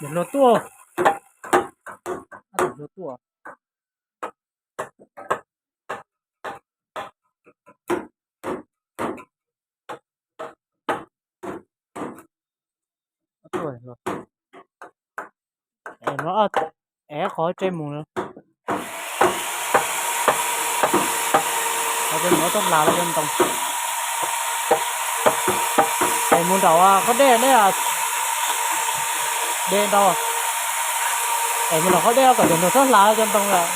Niam hluas tuaj. Niam hluas tuaj. Es qhov tse mus, qhov tse mus txhob hla los cov ntoo. Es mus nraum qhov dej ne, dej ntau. Es mus nraum qhov dej kom cov ntoo txhob hla los cov ntoo lawm.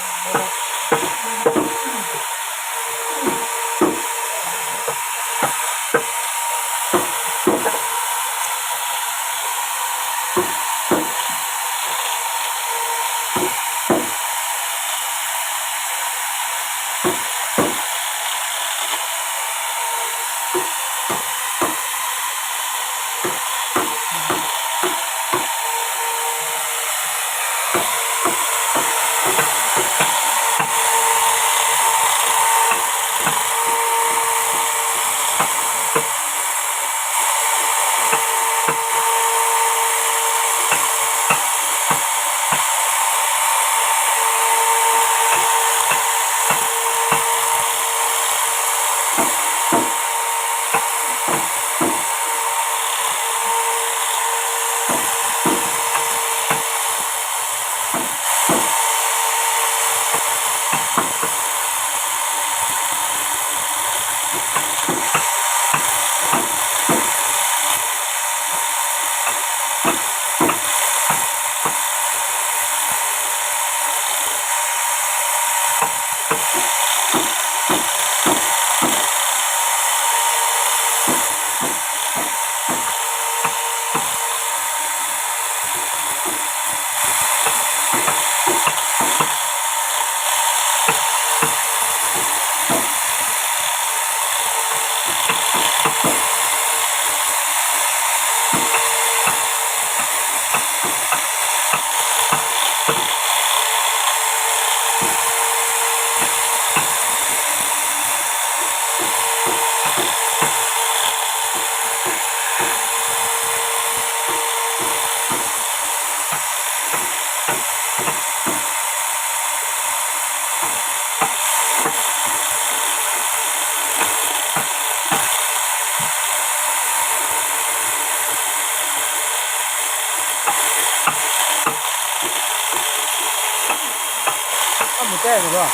Mus teb luaj.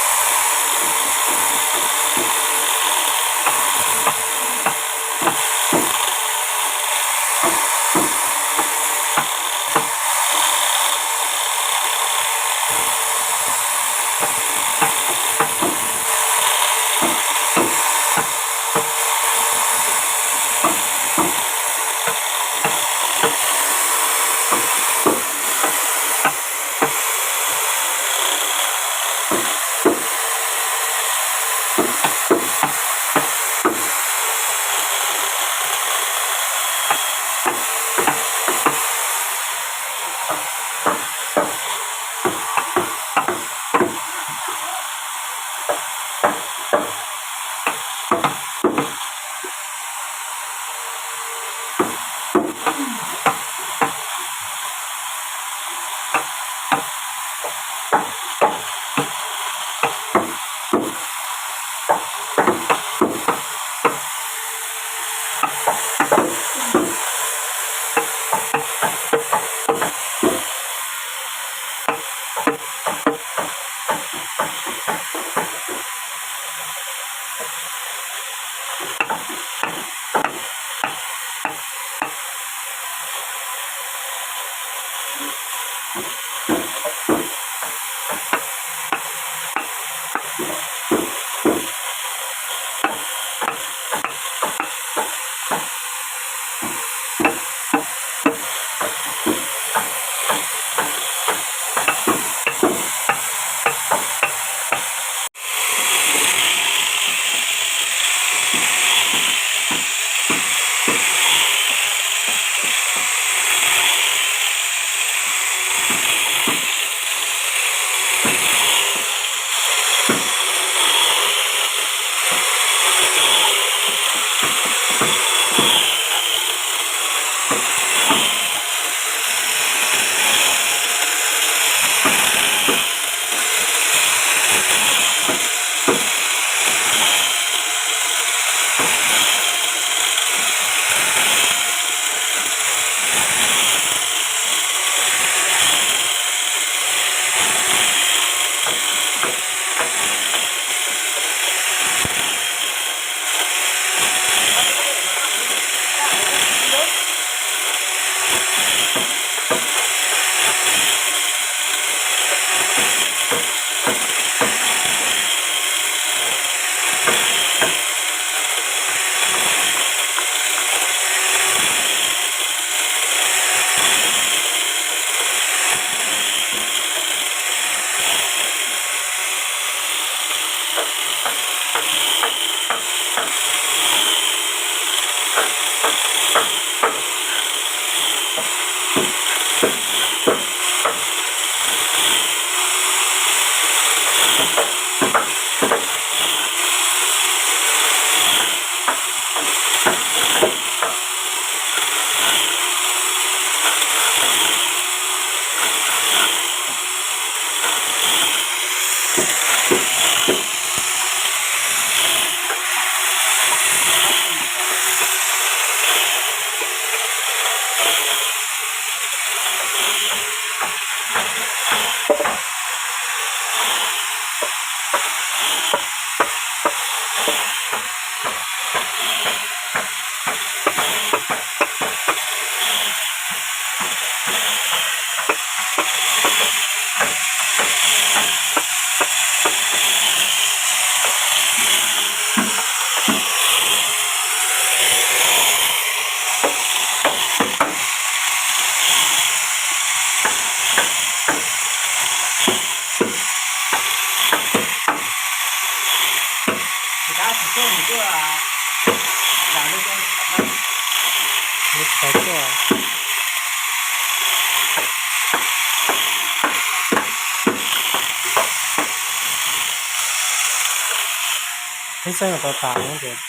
Peb saib los tau tas no ces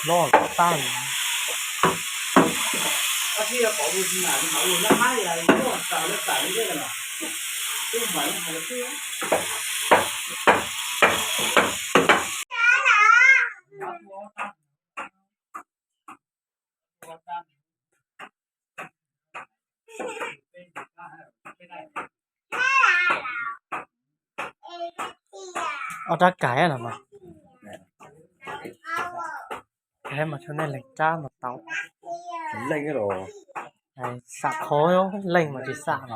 loj tag li. Ob rab kais los mas, kais mas tshuav nej leeg rab mas tau. Leej los xam qhov, leej mas tsis xam.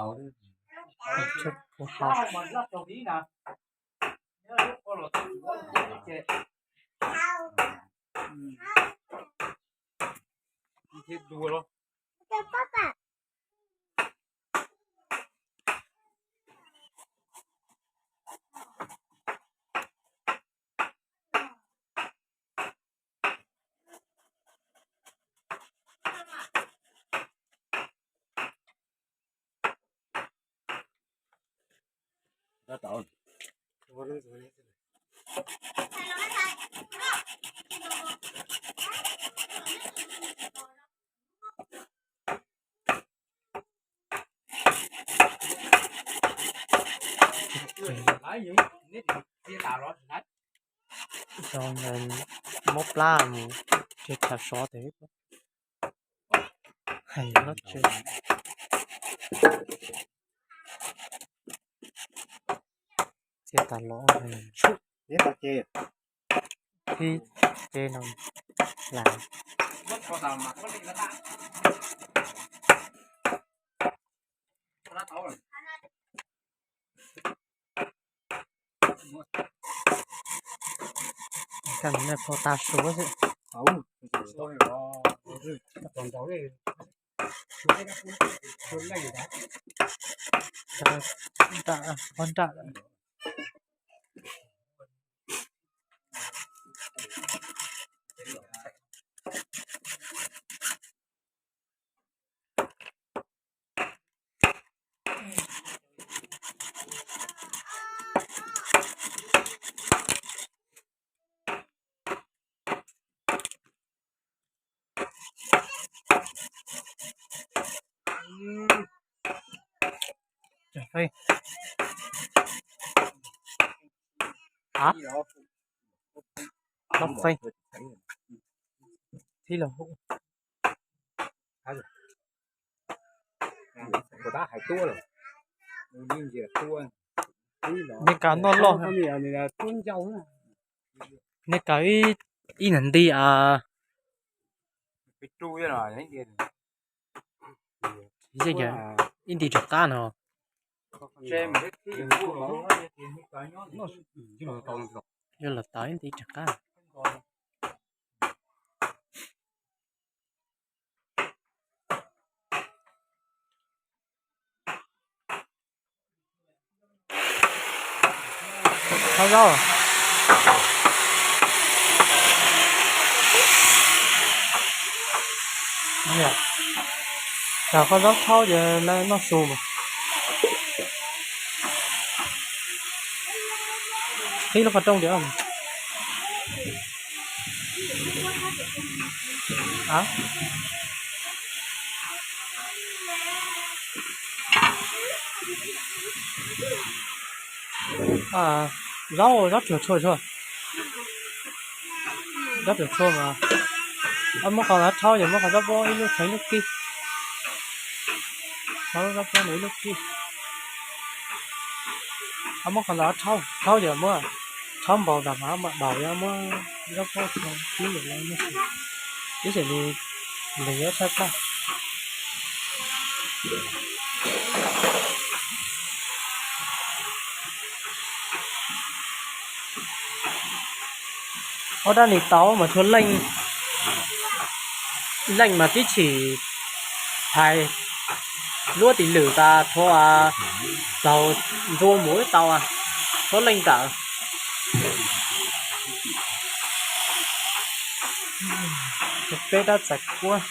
Muab plab mus tsev chav sov tes, hais no tsev, txiav tas los, tib tsev no las. Kaj mus nej phua tag suav xwb. Nram, pob nram. Cov feej, cov feej, thib los hu. Nej kav noj loj, nej kav ib, ib nag nti a. Ib nti rov qab no. Yuav los tau ib nti rov qab. Qhov zaub. Thaum qhov zaub thaub ces lawv noj su mas. Qhib lub qhov rooj tias. Zaub, zaub ruam tshua tshua. Zaub ruam tshua mas. Muab qhov zaub thaub ces muab qhov zaub pob ib lub txhais ib lub kib. Zaub pob ib lub kib. Muab qhov zaub thaub, thaub ces muab thaub npaum nram hav mas daus, yog muab zaub pob txhais kib, ib xyem li ntev yuav tshaib plab. Ob dab nis tau mas tshuav leej, leej mas tib chim thaiv luab tis lwm tas tshuav taug ntua mus tau, tshuav leej ntawm peb dab txais kuab.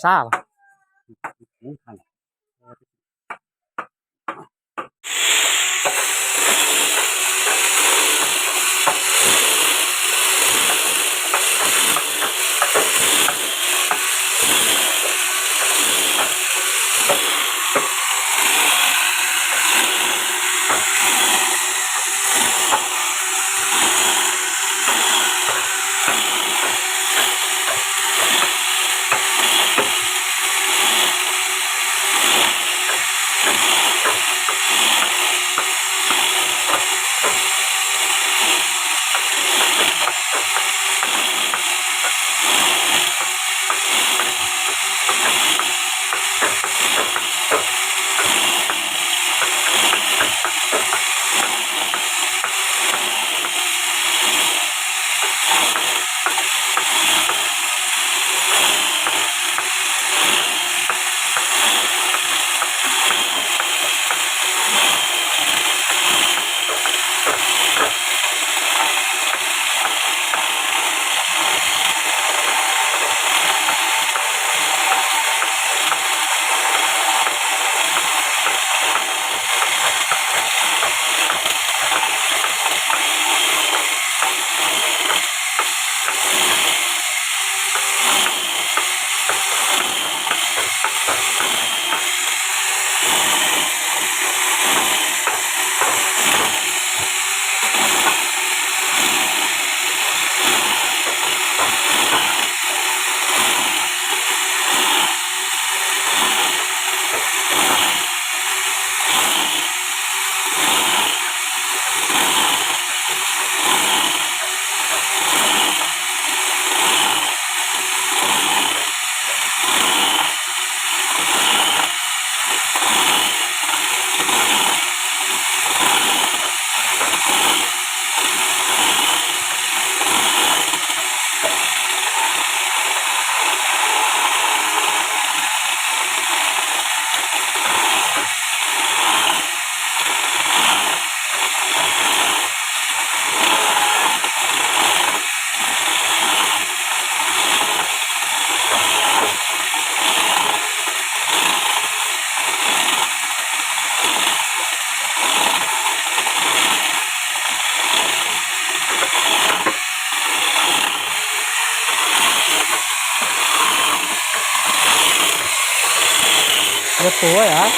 Sab los. Tuav yom.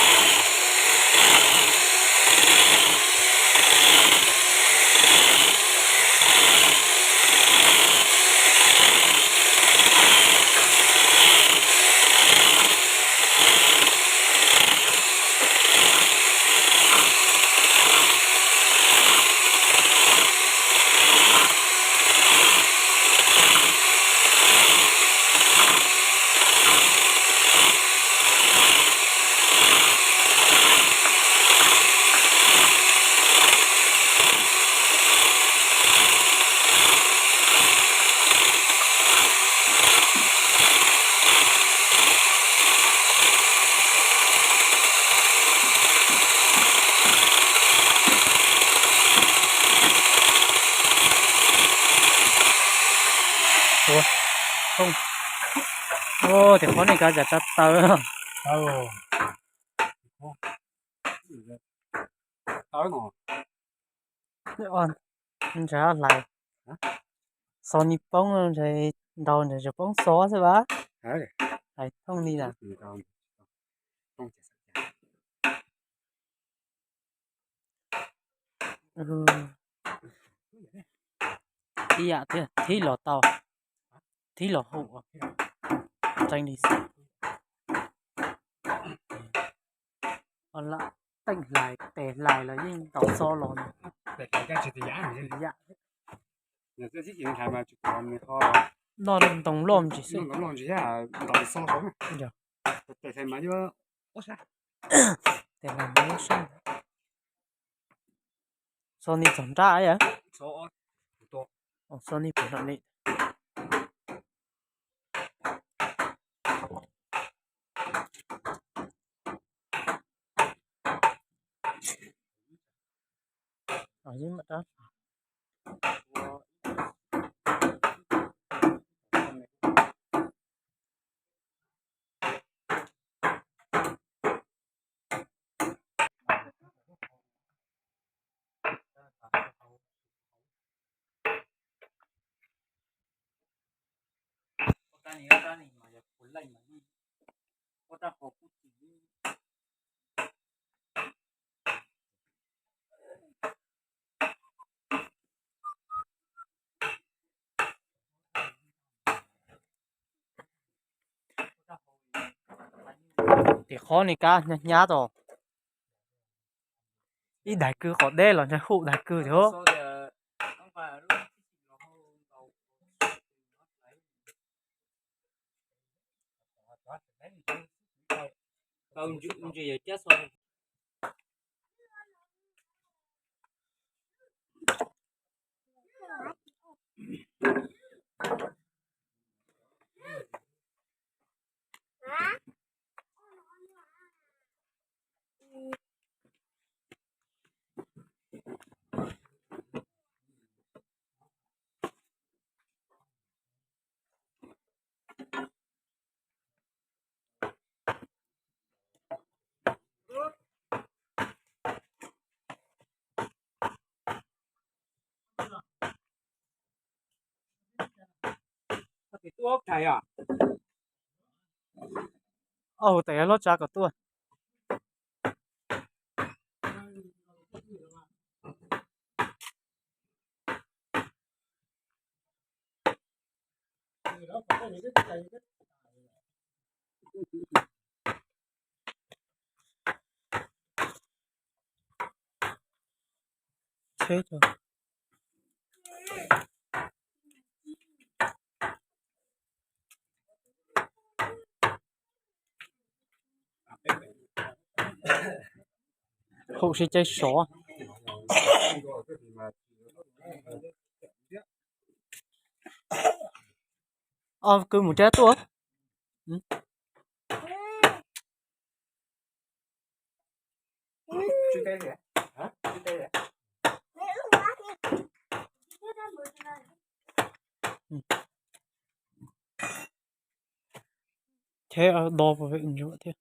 Ua, tias qhov nej kav tsam tsa taws. Ntshai hlais, xo ni poob, ntaus ntshe poob xov xwb vas. Hlais thooj li na. Ib yam thiab, thib los tau, thib los hum, tseeb li xwb. Lam teej hlais tes hlais los yeej ntaus xov los no. Noj ntoo loj ntsis xwb. Yog. Tes hlais mas lub sab. Xov ni txog nrab yom. Xov ni puag nram li. Tias qhov ni kab hnyav hnyav tau. Ib daig kwj qhov deb los ntshe hum daig kwj thiab. Au, tes loj tsa kom tuaj. Hum sib caij sov. Kwv mus rab tuaj. Ces do ntsuag thiab.